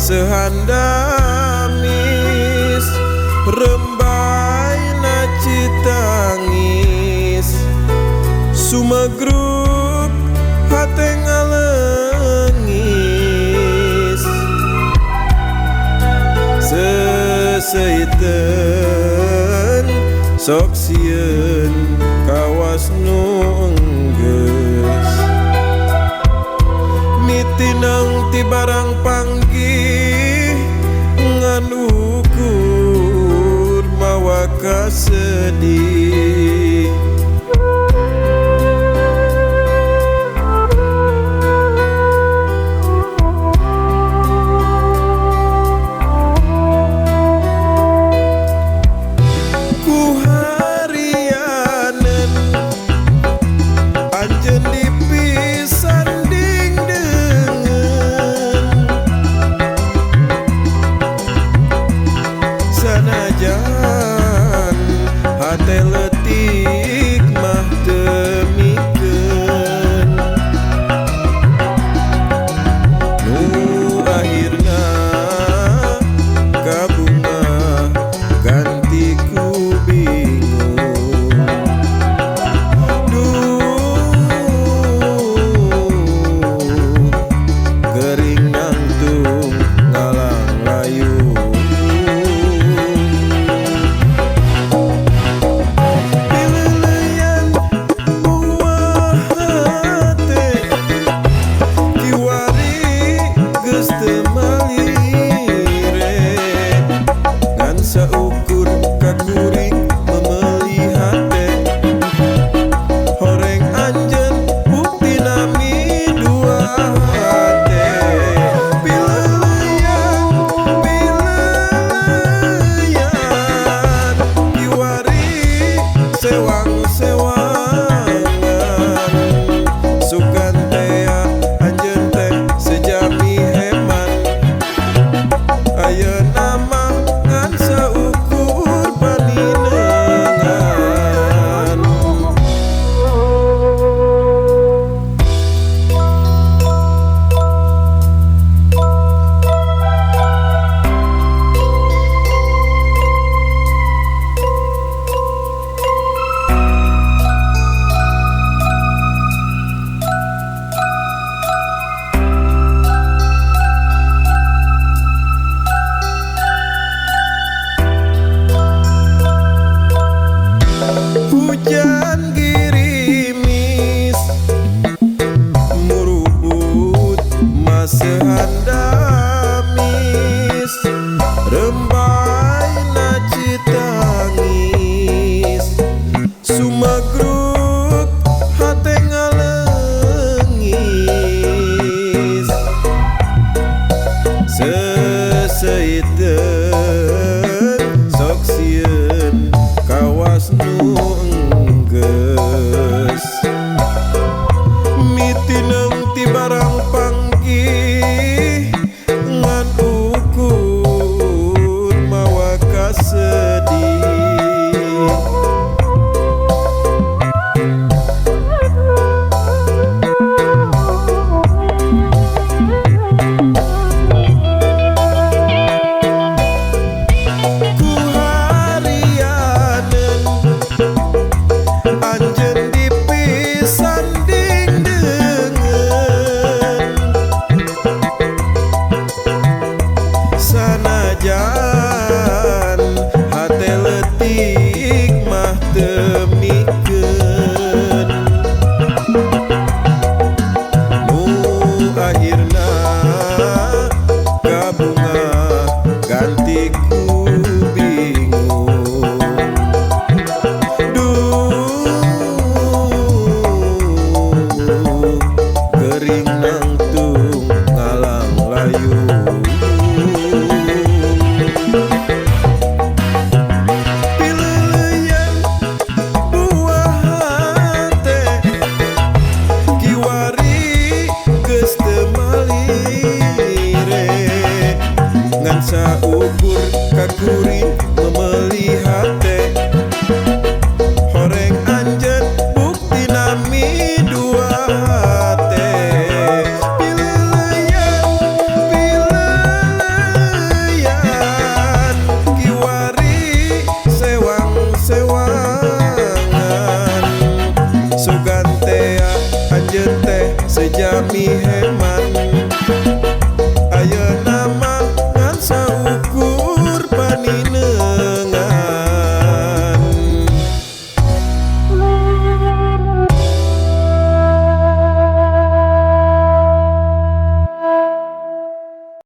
Masehan damis rembay na citangis sumegruk hate ngalengis seseiten sok sieun kawas nu enggeus mitineng ti barang panggih ngan ukur mawa kasedih. Ku harianeun anjeun dipisanding deungeun sanajan hate leutik mah teu mikeun nu akhirna kabunga ganti ku bingung. Duh gering nangtung ngalang layung pileuleyan buah hate kiwari geus teu malire ngan saukur ka kuring memeli hate horeng anjeun bukti nami dua hate pileuleyan pileuleyan kiwari sewang-sewangan sugan tea anjeun teh sejami heman ayeuna mah ngan saukur paninengan. Hujan girimis murubut masehan damis rembay na citangis sumegruk hate ngalengis seseiten